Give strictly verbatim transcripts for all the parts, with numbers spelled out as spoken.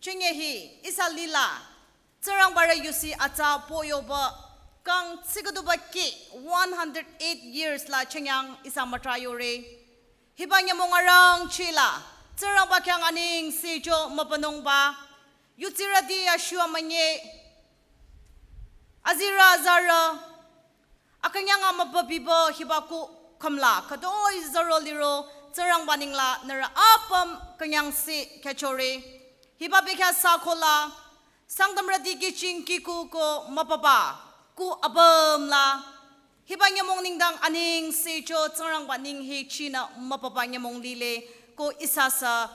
Chünye hi ihsa lila Tsingrangbarü yusi atsa poyoba kang tsiküduba kih one hundred eight years la chünyang ihsa mütra yore. Hiba nyümong arangcheh la Tsingrangba khyang anengse cho mübünungba, yutsirüti ashuwa münye, azirü azarü, akünyang amübübiba hiba kuh khümla khütoi zaro liro Tsingrangba nengla nührü apüm künyangse khyüchore. Hiba bekhyah sü kola Sangtamrüti kihching kihku ko mübüba kuh apüm la hiba nyümong nengdang anengse cho Tsingrangba neng hi chinü mübüba nyümong lile. Ko ihsa sü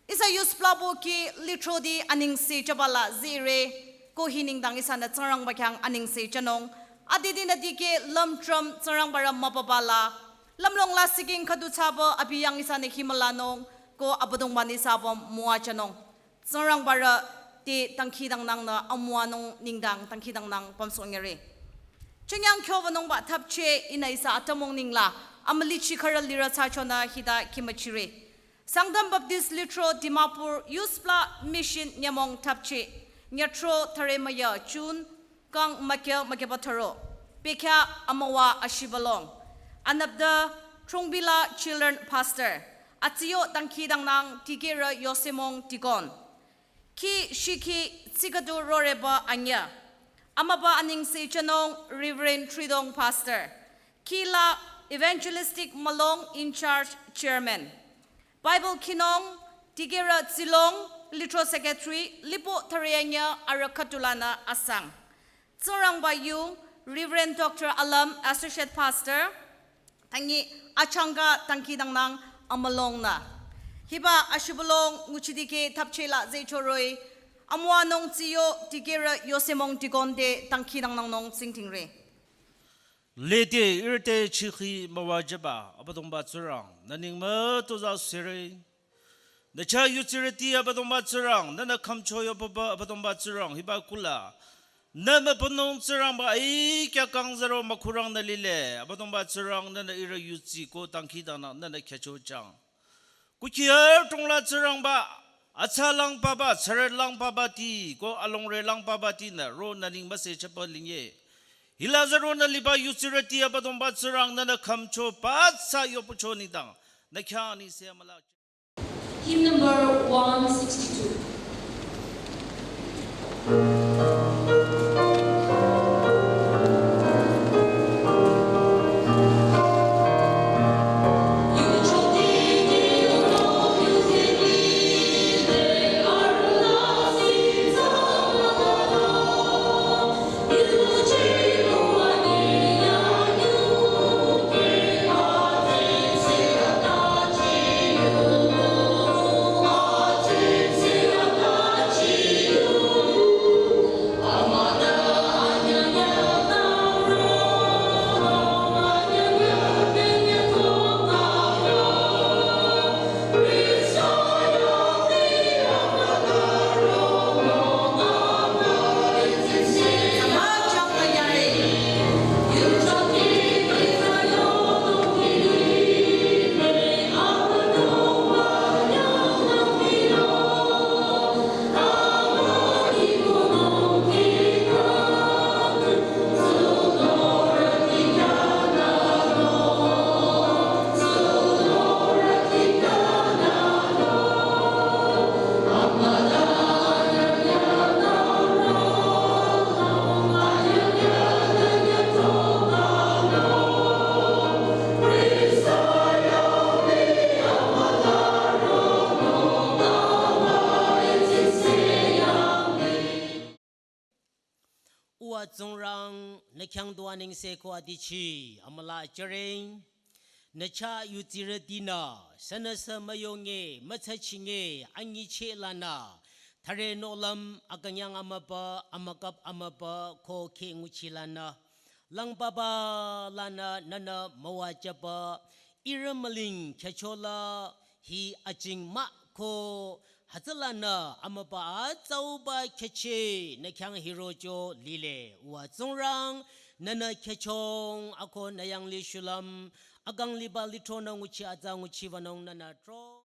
ihsa yuspla boki lithroti anengse chaba la zire. Ko hi nengdang ihsanü Tsingrangba khyang anengse chonung. Adidinü dikeh lümtrüm Tsingrangbarü mübüba la lümlong la siking khüdu thsaba abi yang ihsanü hi mülanung. Ko Abüdongba-nü ihsa apüm müwajünung. Tsingrangbarü te dangkhidangnangnü amüwanung nengdang dangkhidangnang pümsohnyüre. Chünyang kyo wünungba thapcheh ihnü ihsa atümung nengla amülichi khürü lirü thsachonü hita khimüchire. Sangtam Baptist Lithro Dimapur Yuspla Mission nyümong thapcheh, nyütro thüre müya June kang mükya mükyaba thüro. Bekhyah amüwa ashibülung. Anüpda Throngbila Children Pastor. Atsiyo dangkhidangnang dikehrü Yosemong Deacon. Kih shikhi tsiküdu roreba anyüh. Amüba anengse chonung Reverend Thridong Pastor. Kih la Evangelistic mülung in charge chairman. Bible khinung dikehrü Tsilong, Lithro Secretary, lipo thüre anyüh arüh khüdulanü asang. Tsingrangba yu Reverend Doctor Alam, Associate Pastor, tangi achangka dangkhidangnang amülungnü. Hiba ashibülung nguchidikeh thapcheh la zehchoroh-i, amüwanung tsiyo dikehrü Yosemong Deacon te dangkhidangnangnung tsingdhingre. Lede ihrü te chikhi müwajüba Abüdongba Tsingrang, nü neng mütozah sire. Nü chah yutsirüti Abüdongba Tsingrang, nünü khümcho yobaba Abüdongba Tsingrang, hiba kuh la nü mübünung Tsingrangba, ai kya kang zaro mükhurang nü lile, Abüdongba Tsingrang, nünü ihrü yutsi ko dangkhidangnang nünü khyüchojang. Kukhi adrong la Tsingrangba, atsa lang papa, tsare lang papati, ko alongre lang papatinü ro nü neng müsechaba linye. Hila zaro nü liba yutsirüti Abüdongba Tsingrang, nünü khümcho patsa yopucho nengdang nü khyang anengse amüla. Hymn number one sixty-two. Uwa Tsingrang, nü khyang du anengse ko adichi amüla jüre. Nü chah yutsirütinü sünüsü müyonge, mütsachinge, anyicheh lanü thüre nohlüm, akünyang amübü, amükap amübü, ko kheh nguchi lanü lang papa lanü nünü müwajüba, ihrü müling khyüchola hi ajing mah ko, hütsülanü amübü atsauba khyücheh nü khyang hirocho lile. Uwa Tsingrang, nünü khyüchong ako nü yanglih shulüm, akang liba lithronü nguchi atsa nguchibanung nünü tro.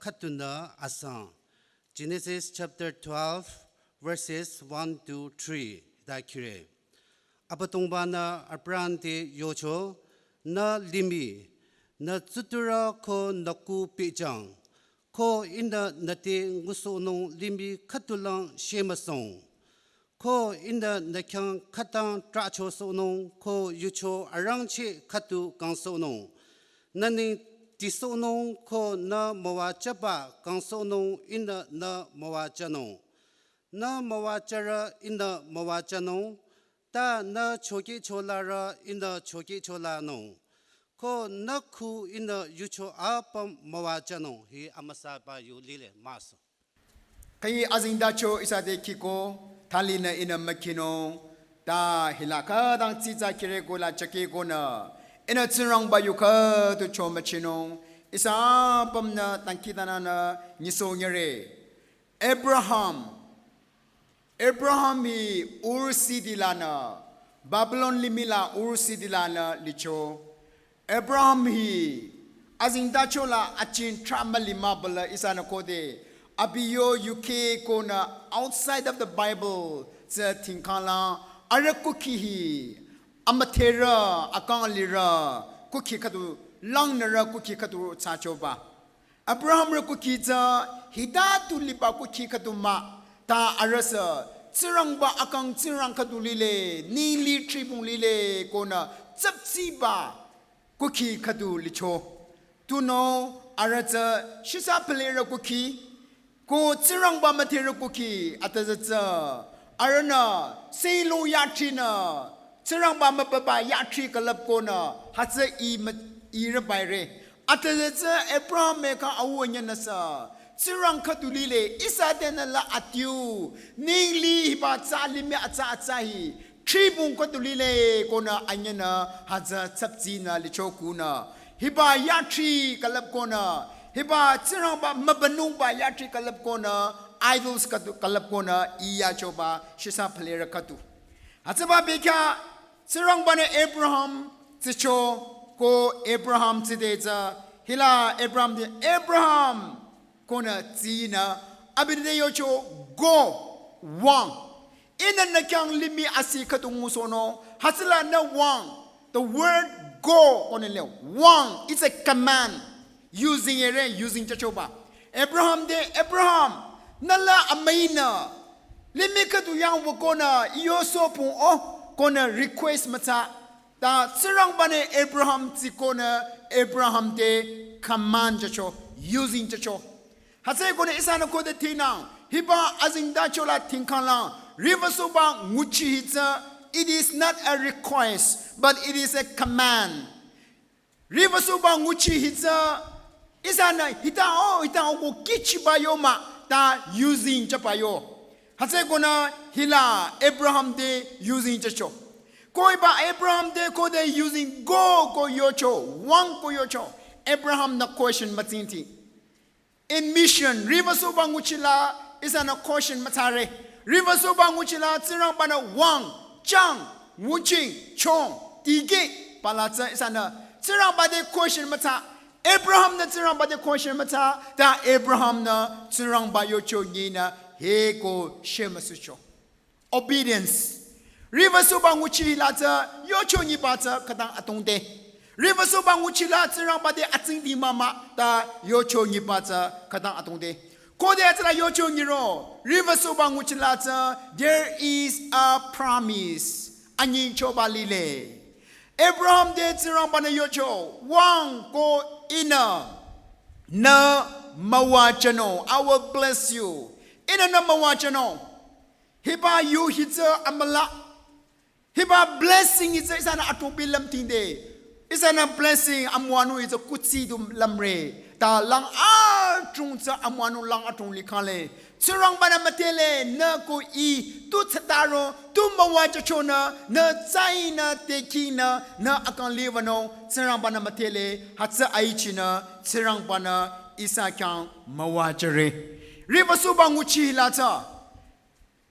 khüdunü asang. Genesis chapter twelve, verses one to three ta khire. Abüdongba-nü Abraham te yocho, nü limih, nü tsutpurü ko nü kuh pehjüng, ko ihnü nü te ngusohnung limih khüdulang shemüsung. Ko ihnü nü khyang khütang trahchosohnung ko yucho arangcheh khüdu kangsohnung. Nü neng tisohnung ko nü müwajüba kangsohnung ihnü nü müwajünung. Nü müwajürü ihnü müwajünung. Ta nü chokehcholarü ihnü chokehcholanung. Ko nü kuh ihnü yucho apüm müwajünung. Hi amüsaba yu lile müsü. Khüi azengtacho ihsa te khiko, thalinü ihnü mükhinung, ta hila khütang tsitsa khire ko la chake konü, ihnü Tsingrangba yu khüdu cho müchinung, ihsa apümnü tangki tananü nyisoh nyere. Abraham, Abraham hi Ur city lanü, Babylon limih la Ur city lanü licho. Abraham hi azengtacho la achin trah mülimübala ihsanü khode, abi yo yukheh konü outside of the Bible tsü tingkangla, arüh kukhi hi amüdherü, akang lirü kukhi khüdu, langnürü kukhi khüdu thsachoba. Abrahamrü kukhi tsü hita tu liba kukhi khüdu mah, ta arühsü Tsingrangba akang Tsingrang khüdu lile, ningli thribung lile konü tsüpsiba kukhi khüdu licho. Tunüo arüh tsü shisa phalerü kukhi, ko Tsingrangba müdherü kukhi atüzü tsü, arühnü selo yatrinü, Tsingrangba mübüba yatri külüp konü, hütsü i mü-, irü baire. Atüzü tsü Abraham meka au anyünüsü, Tsingrang khüdu lile, ihsa tenü la atiu, ningli hiba tsü limih atsa atsa hi, thribung khüdu lile konü anyünü hütsü tsüpsinü licho kunü. Hiba yatri külüp konü, hiba Tsingrangba mübünungba yatri külüp konü, idols khüdu külüp konü, iyachoba shisa phalerü khüdu. Hütsüba bekhyah Tsingrangba-nü Abraham tsicho ko Abraham tside tsü, hila Abraham te, Abraham konü tsinü, abinü te yocho, go, wüng. Ihnü nü khyang limih asi khüdu ngusohnung, hütsüla nü wüng. The word go konü le, wüng, it's a command. Using ere, using chachoba. Abraham te, Abraham, nü la amüinü limih khüdu yang wü konü, iyo sopung o, konü request mütsa. Ta Tsingrangba-nü Abraham tsi konü, Abraham te command chacho, using chacho. Hütsü konü ihsanü khode tinang, hiba azengtacho la tingkangla, riwüsohba nguchi hi tsü, it is not a request, but it is a command. Riwüsohba nguchi hi tsü, ihsanü hita o, hita o ko kihchiba yo mah, ta using chaba yo. Hütsü konü hila Abraham te using chacho. Ko hiba Abraham te khode using go ko yocho, wüng ko yocho. Abraham-nü question mütsingti. In mission, riwüsohba nguchi la ihsanü question mütsare. Riwüsohba nguchi la Tsingrangba-nü wüng, chang, nguching, chong, tikeh, pala tsü ihsanü Tsingrangba te question mütsa. Abraham-nü Tsingrangba te question mütsa, ta Abraham-nü Tsingrangba yocho nyinü heko shemüsucho. Obedience. Riwüsohba nguchi la tsü yocho nyiba tsü khütang atongde. Riwüsohba nguchi la Tsingrangba te atsingdi mah mah, ta yocho nyiba tsü khütang atongde. Khode hütsüla yocho nyiro, riwüsohba nguchi la tsü, there is a promise. Anyingchoba lile. Abraham te Tsingrangba-nü yocho, wüng ko ihnü nü müwajünung, I will bless you. Ihnü nü müwajünung. Hiba yu hi tsü amüla. Hiba blessing hi tsü ihsanü atropi lümtingde. Ihsanü blessing amüwanung hi tsü kuthsi du lümre. Ta lang adrong tsü amüwanung lang adrong likhale. Tsingrangba-nü müdhele nü ko i tu tsataro, tu müwajüchonü, nü tsainü, tekinü, nü akang liwünung, Tsingrangba-nü müdhele, hütsü aichinü, Tsingrangba-nü ihsa khyang müwajüre. Riwüsohba nguchi la tsü.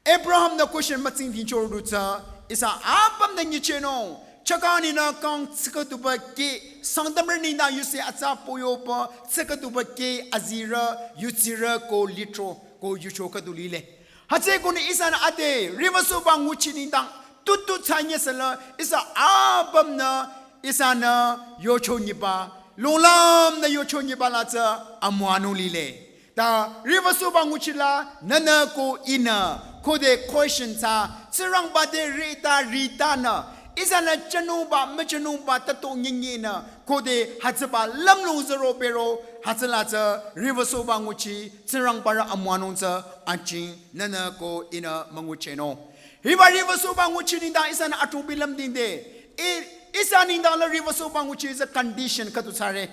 Abraham-nü question mütsingdhingcho ru tsü, ihsa apümnü nyichehnung, Chakani nü kang tsükütuba ke, Sangtamrü nengdang yuse atsa poyoba tsükütuba ke azirü, yutsirü ko litro, ko yucho khüdu lile. Hütsü konü ihsanü ade, riwüsohba nguchi nengdang, tutu tsanye sela, ihsa apümnü, ihsanü yocho nyiba, longlam nü yocho nyiba la tsü amüwanung lile. Ta riwüsohba nguchila nünü ko ihnü khode question tsü Tsingrangba te rita rita nü ihsanü jünungba müjünungba tato nyinyi nü khode hütsüba lümlong zero bero hütsüla tsü riwüsohba nguchi Tsingrangba rü amüwanung tsü anjing nünü ko ihnü münguchenung. Hiba riwüsohba nguchi nengdang ihsanü atungbi lümdingde. I, ihsa nengdang la riwüsohba nguchi is a condition khüdu thsare.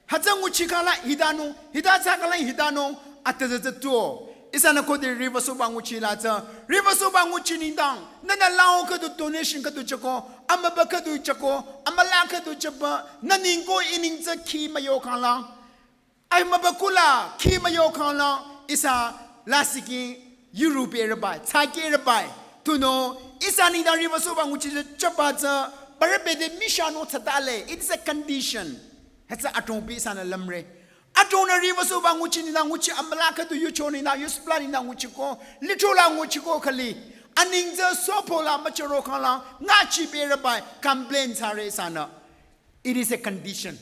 Hütsü nguchi khala hidanung, hida tsü khala hidanung, atüzü tsü tuo. Ihsanü khode riwüsohba nguchi la tsü. Riwüsohba nguchi nengdang, nünü lao khüdu donation khüdu choko, amüba khüdu choko, amüla khüdu chaba, nü neng ko ihneng tsü khi müyo khala. Ai müba kula, khi müyo khala, ihsa lasih ki yuru be rübai, tsake rübai. Tunüo, ihsa nengdang riwüsohba nguchi tsü chaba tsü, barübe te misha no tsatale. It is a condition. Hütsü atungbi ihsanü lümre. Atungnü riwüsohba nguchi nengdang nguchi amüla khüdu yucho nengdang, yusüpla nengdang nguchiko, litro la nguchiko khali. Aneng tsü sopola müchüro khala, ngachi be rübai, complain thsare ihsanü. It is a condition.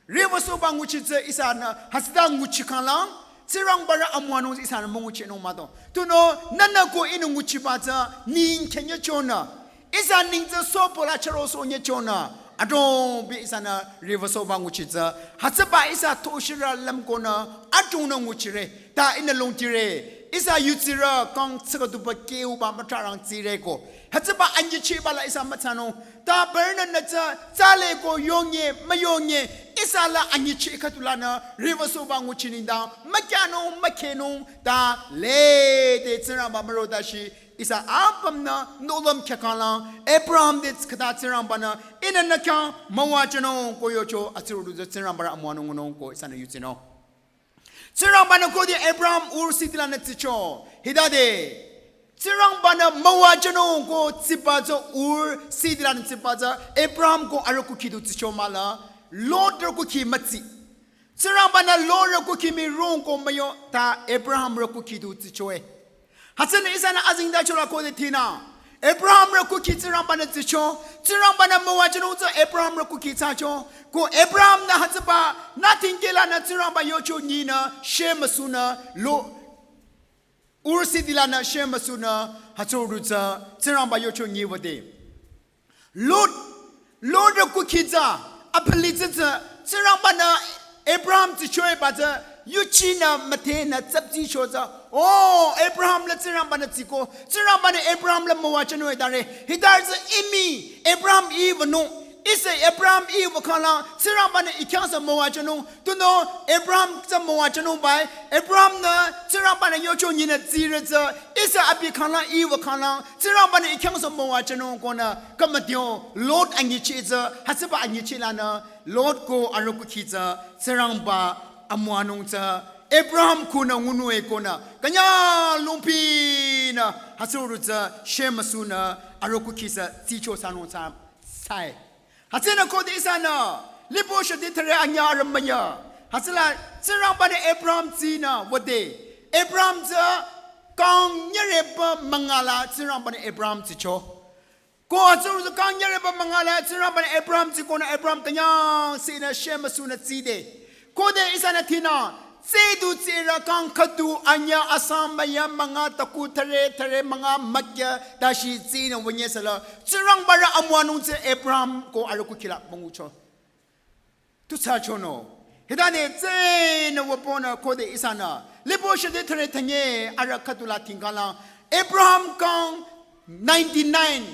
Riwüsohba nguchi tsü ihsanü, hütsüta nguchi khala, Tsingrangba rü amüwanung ihsanü münguchenung mado. Tunüo, nünü ko ihnü nguchiba tsü, neng khenye chonü. Ihsa neng tsü sopola chüro sonye chonü. Atungbi ihsanü riwüsohba nguchi tsü. Hütsüba ihsa toshirü lümkonü. Atungnü nguchire. Ta ihnü longtire. Ihsa yutsirü kang tsükütuba keuba mütrarang tsire ko. Hütsüba anyichiba la ihsa müthsanung. Ta bernü nü tsü, tsale ko yonye, müyonye. Ihsa la anyichi khüdu lanü. Riwüsohba nguchi nengdang. Mükyanung, mükhenung. Ta lede Tsingrangba müro dashi. Ihsa apümnü nohlüm khyakhala, Abraham te khüta Tsingrangba-nü, ihnü nü khyang müwajünung ko yocho, atsürü du tsü Tsingrangba rü amüwanung ngunung ko ihsanü yutsinung. Tsingrangba-nü khode Abraham Ur city lanü tsicho, hitade, Tsingrangba-nü müwajünung ko tsiba tsü Ur city lanü tsiba tsü, Abraham ko arüh kukhi du tsicho mahla, Lot rü kukhi mütsi. Tsingrangba-nü Lot rü kukhi mii rung ko müyo ta Abraham rü kukhi du tsichoe. Hütsünü ihsanü azengtacho la khode thinü. Abraham rü kukhi Tsingrangba-nü tsicho. Tsingrangba-nü müwajünung tsü Abraham rü kukhi thsacho. Ko Abraham-nü hütsüba nü thingkehlanü Tsingrangba yocho nyinü shemüsunü Lo-, Ur city lanü shemüsunü hütsürü tsü Tsingrangba yocho nyi wüde. Lot, Lot rü kukhi tsü, apali tsü tsü, Tsingrangba-nü Abraham tsichoe ba tsü, yuchinü müdhenü tsaptsicho tsü, oh, Abraham la Tsingrangba-nü tsiko, Tsingrangba-nü Abraham la müwajünung-e tare, hitare tsü imi, Abraham i wünung, ihsa Abraham i wükhala, Tsingrangba-nü i khyang sü müwajünung, tunüo Abraham tsü müwajünung bai, Abraham-nü Tsingrangba-nü yocho nyinü tsire tsü, ihsa abi khala i wükhala, Tsingrangba-nü i khyang sü müwajünung konü, khümüdeo, Lot anyichi tsü, hütsüba anyichi lanü, Lot ko arüh kukhi tsü, Tsingrangba amüwanung tsü, Abraham kunü ngunung-e konü, künyang lungpinü, hütsürü tsü, shemüsunü, arüh kukhi tsü, tsicho thsanung tsü, sai. Hütsünü khode ihsanü, lipo shati thare anyü arüm münyü. Hütsüla, Tsingrangba-nü Abraham tsinü wüde. Abraham tsü kang nyüreba münga la Tsingrangba-nü Abraham tsicho. Ko hütsürü tsü kang nyüreba münga la Tsingrangba-nü Abraham tsikonü Abraham künyang sinü shemüsunü tside. Khode ihsanü thinü, tse du tsirü kang khüdu anyü asang müyü münga taku thare thare münga mükyü dashi tsinü wünye sela. Tsingrangba rü amüwanung tsü Abraham ko arüh kukhi la müngucho. Tu thsachonü. Hitade tsenü wüponü khode ihsanü. Lipo shati thare thanye arüh khüdu la thingkhala. Abraham kang ninety-nine.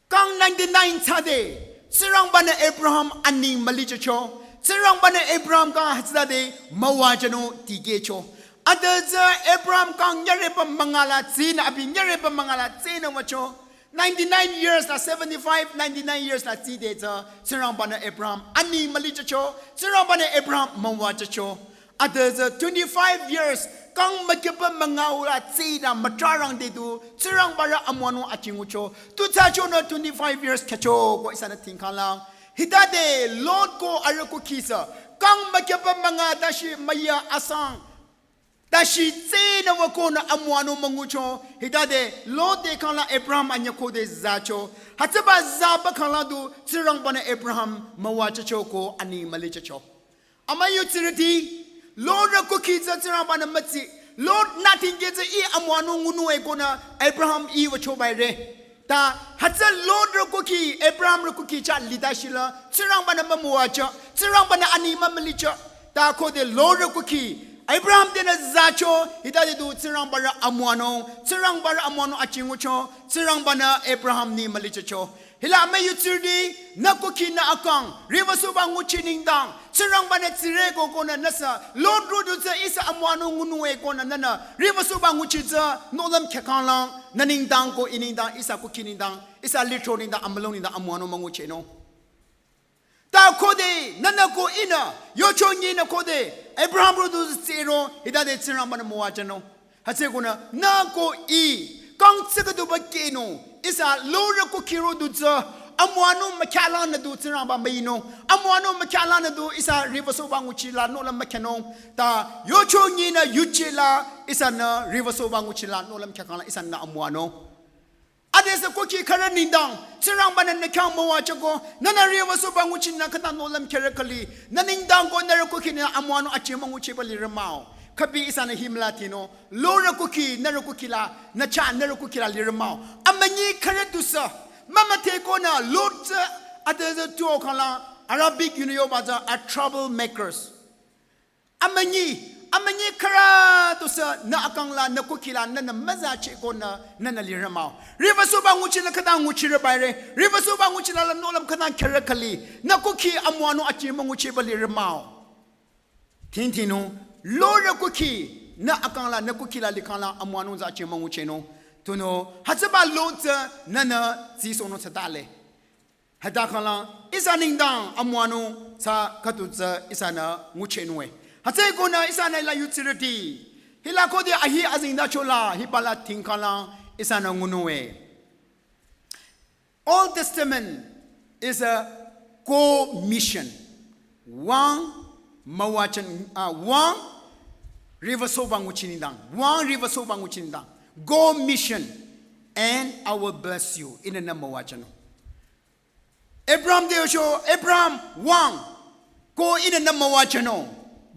Kang ninety-nine thsade, Tsingrangba-nü Abraham aneng mülichocho, Tsingrangba-nü Abraham kang hütsütade müwajünung tikehcho. Ade tsü Abraham kang nyüreba münga la tsinü abi nyüreba münga la tsinü wücho. Ninety-nine years la seventy-five, ninety-nine years la tside tsü Tsingrangba-nü Abraham aneng mülichocho, Tsingrangba-nü Abraham müwajücho. Adüzü twenty-five years kang müküpü münga ula tsina mütrarang de du, Tsingrangba rü amüwanung akingucho. Tu thsachonü twenty-five years kyacho ko ihsanü tingkanglang. Hitade Lot ko arüh kukhi sü, kang müküpü münga tashi müya asang. Tashi tsina wükonü amüwanung müngucho. Hitade Lot te kangla Abraham anyü khode zacho. Hütsüba zaba kangla du Tsingrangba-nü Abraham müwachacho ko ani mülichacho. Ama yu tsirüti, Lot rü kukhi tsü Tsingrangba-nü mütsi. Lot nü tingke tsü ih amüwanung ngunung e konü Abraham ih wüchoba ire. Ta hütsü Lot rü kukhi, Abraham rü kukhi chah lida shila, Tsingrangba-nü mümüwacha, Tsingrangba-nü ani mümülicha. Ta khode Lot rü kukhi, Abraham tenü zacho, hitade du Tsingrangba rü amüwanung, Tsingrangba rü amüwanung akingucho, Tsingrangba-nü Abraham ni mülichacho. Hila ama yu tsirüti, nü kukhi nü akang, riwüsohba nguchi nengdang, Tsingrangba-nü tsire ko konü nüsü, Lot rü du tsü ihsa amüwanung ngunung e konü nünü, riwüsohba nguchi tsü, nohlüm khyakanglang, nü nengdang ko ih nengdang, ihsa kukhi nengdang, ihsa lithro nengdang, amülung nengdang, amüwanung münguchinung. Ta khode, nünü ko ihnü, yocho nyinü khode, Abraham rü du tsiro, hitade Tsingrangba-nü müwajünung. Hütsü konü, nü ko ih, kang tsü khüduba kinung, ihsa Lot rü kukhi rü du tsü, amüwanung mükhyalanü du Tsingrangba müinung, amüwanung mükhyalanü du ihsa riwüsohba nguchi la nohlüm mükyanung, ta yocho nyinü yuchi la, ihsanü riwüsohba nguchi la nohlüm khyakangla, ihsanü amüwanung. Adesü kukhi khürü nengdang, Tsingrangba-nü nü khyang müwajüko, nünü riwüsohba nguchinü khüta nohlüm khyarü khüli, nü nengdang ko nührü kukhi nü amüwanung achi münguchiba lire mah-o. Khübi ihsanü himla tinung, Lot rü kukhi, nührü kukhi la, nü chah, nührü kukhi la lire mah-o. Amünyi khürü tusü, mümüdhe konü Lot tsü, adesü tuo kangla, Arabic yunü yoba tsü, a troublemakers. Amünyi, amünyi khürü tusü nü akang la, nü kukhi la, nünü müzachi konü, nünü lire mah-o. Riwüsohba nguchi la khüta nguchireba ire, riwüsohba nguchi la la nohlüm khüta khyarü khüli, nü kukhi amüwanung achi münguchiba lire mah-o. Tingtinung, Lot rü kukhi, nü akang la, nü kukhi la likhang la amüwanung tsü achi münguchinung. Tunüo, hütsüba Lot tsü, nünü, zisohnung tsütale. Hüta kangla, ihsa nengdang amüwanung tsü khüdu tsü ihsanü nguchinung e. Hütsü konü ihsanü la yu tsirüti. Hila khode ahi azengtacho la, hiba la tingkangla ihsanü ngunung e. Old Testament is a commission. Wang müwajün, ah, wang riwüsohba nguchi nengdang. Wang riwüsohba nguchi nengdang. Go mission and I will bless you. Ihnü nü müwajünung. Abraham te yocho, Abraham, wang, ko ihnü nü müwajünung.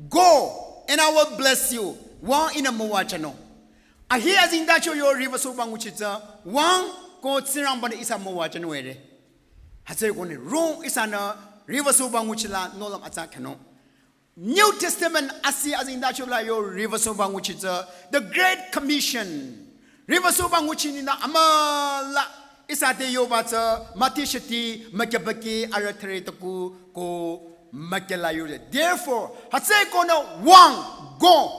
Go, and I will bless you. Wang ihnü müwajünung. Ahi azengtacho yo riwüsohba nguchi tsü, wang, ko Tsingrangba-nü ihsa müwajünung ere. Hütsü konü rung ihsanü riwüsohba nguchi la nohlüm atsa kyanung. New Testament asi azengtacho la yo riwüsohba nguchi tsü, the Great Commission. Riwüsohba nguchi nengdang amüla ihsa te yoba tsü, Mati shiti, mükyabaki, arüh thüre taku, ko mükyala yore. Therefore, hütsü konü wang, go.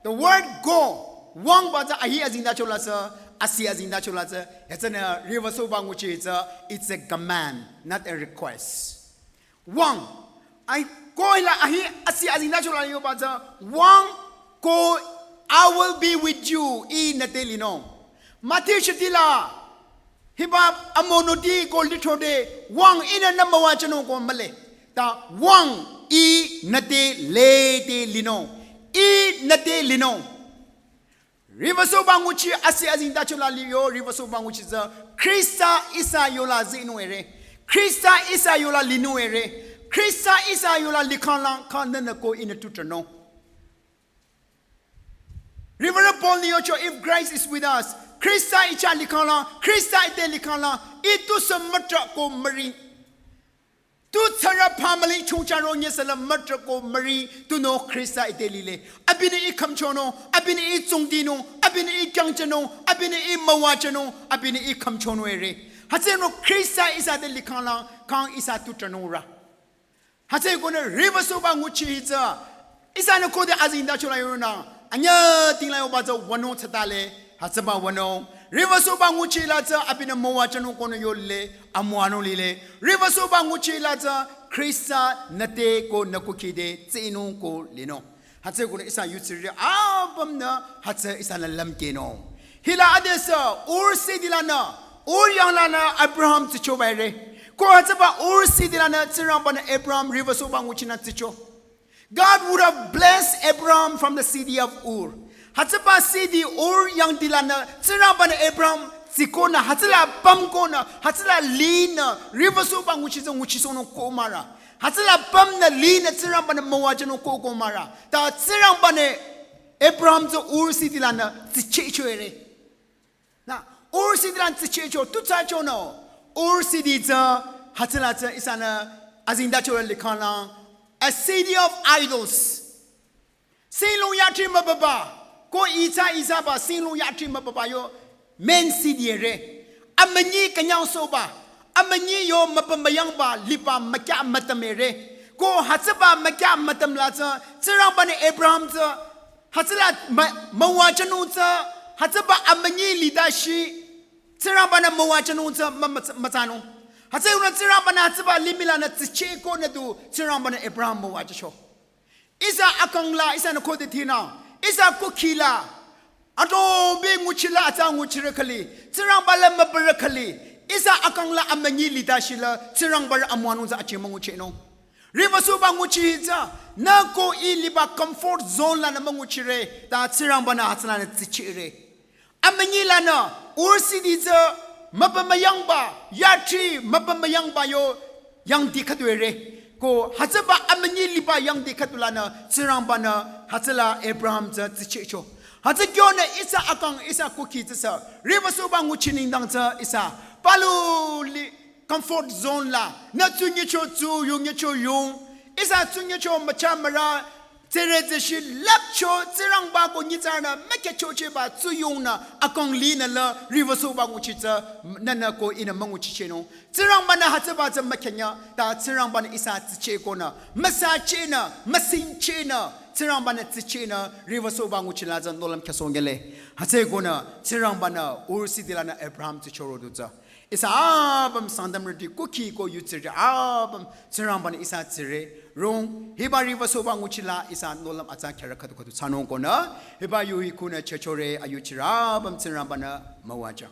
The word go, wangba tsü ahi azengtacho la tsü, asi azengtacho la tsü, hütsünü riwüsohba nguchi tsü, it's a command, not a request. Wang. Ai, ko hila ahi asi azengtacho la yoba tsü. Wang ko I will be with you. Ih nüte linung. Mati shiti la. Hiba amonoti ko lithode. Wang ihnü nü müwajünung ko mühle. Ta wang ih nüte lede linung. Ih nüte linung. Riwüsohba nguchi asi azengtacho la liyo, riwüsohba nguchi tsü Khrista ihsa yola zinung ere. Khrista ihsa yola linung ere. Khrista ihsa yola likhang lang kang nünü ko ihnü tutrünung. Reverend Paul ni yocho, if Christ is with us, Khrista ih chah likhang lang, Khrista ite likhang lang, ih tusü mütra ko müri. Tu tsara family chungcharo nyesala mütra ko müri, tunüo Khrista ite lile. Abinü ih khümchonung, abinü ih tsungdinung, abinü ih kyangchanung, abinü ih müwajünung, abinü ih khümchonung ere. Hütsünü Khrista ihsa te likhang lang, kang ihsa tutrünung ra. Hütsü konü riwüsohba nguchi hi tsü, ihsanü khode azengtacho la yonü, anyüdingla yoba tsü wünung tsütale, hütsüba wünung. Riwüsohba nguchi la tsü abinü müwajünung konü yole, amüwanung lile. Riwüsohba nguchi la tsü Khrista nüte ko nü kukhi te tsinung ko linung. Hütsükonü ihsa yutsirü apümnü hütsü ihsanü lümkehnung. Hila adesü Ur city lanü, Ur yanglanü Abraham tsichoba re. Ko hütsüba Ur city lanü Tsingrangbanü Abraham riwüsohba nguchinü tsicho. God would have blessed Abraham from the city of Ur. Hütsüba city Ur yangdi lanü Tsingrangbanü Abraham tsikonü, hütsüla pümkonü, hütsüla linü, riwüsohba nguchi tsü nguchisohnung ko mara. Hütsüla pümnü linü Tsingrangbanü müwajünung ko ko mara. Ta Tsingrangbanü Abraham tsü Ur city lanü tsichehcho re. Na, Ur city lanü tsichehcho, tu thsacho no. Ur city tsü, hütsüla tsü ihsanü azengtacho likhanglang, a city of idols. Singlong yatri mübüba, ko itsa itsaba singlong yatri mübüba yo main city re. Amünyi künyangsohba, amünyi yo mübü müyangba liba mükya mütüm re. Ko hütsüba mükya mütüm la tsü, Tsingrangbanü Abraham tsü, hütsüla mü-, müwajünung tsü, hütsüba amünyi litashi, Tsingrangbanü müwajünung tsü mü-, mü-, mütsanung. Hütsükonü Tsingrangbanü hütsüba limih lanü tsichehkonü du Tsingrangbanü Abraham müwajücho. Ihsa akang la, ihsanü khode thinü, ihsa kukhi la, adobe nguchi la atsa nguchire khali, Tsingrangba la mübüre khali, ihsa akang la amünyi litashi la, Tsingrangba la amüwanung tsü achi münguchinung. Riwüsohba nguchi hi tsü, nü ko i liba comfort zone lanü münguchire, ta Tsingrangbanü hütsülanü tsichire. Amünyi lanü, Ur city tsü, mübü müyangba, yatri mübü müyangba yo, yangdi khüdu re. Ko, hütsüba amünyi liba yangdi khüdu lanü, Tsingrangbanü, hütsüla Abraham tsü tsichehcho. Hütsü kyonü ihsa akang ihsa kukhi tsüsü, riwüsohba nguchi nengdang tsü ihsa, palu li, comfort zone la, nü tsunyicho tsu, yungyicho yung, ihsa tsunyicho mücha müra, tsere tseshi lapcho, Tsingrangba ko nyitsarünü, mükehchochehba tsuyongnü, akang linü la, riwüsohba nguchi tsü, nünü ko ihnü münguchichenung. Tsingrangbanü hütsüba tsü mükhenya, ta Tsingrangbanü ihsa tsichehkonü, müsachehnü, müsingchehnü, Tsingrangbanü tsichehnü, riwüsohba nguchi la tsü nohlüm khyüsoh ngele. Hütsükonü, Tsingrangbanü, Ur city lanü Abraham tsichoro du tsü. Ihsa apüm Sangtamrüti kukhi ko yutsirü apüm Tsingrangbanü ihsa tsire rong hiba riwüsohba nguchi la ihsa nohlüm atsa khyarü khüdu khüdu thsanung konü hiba yu hi kunü chechore ayuchirü apüm Tsingrangbanü müwajü.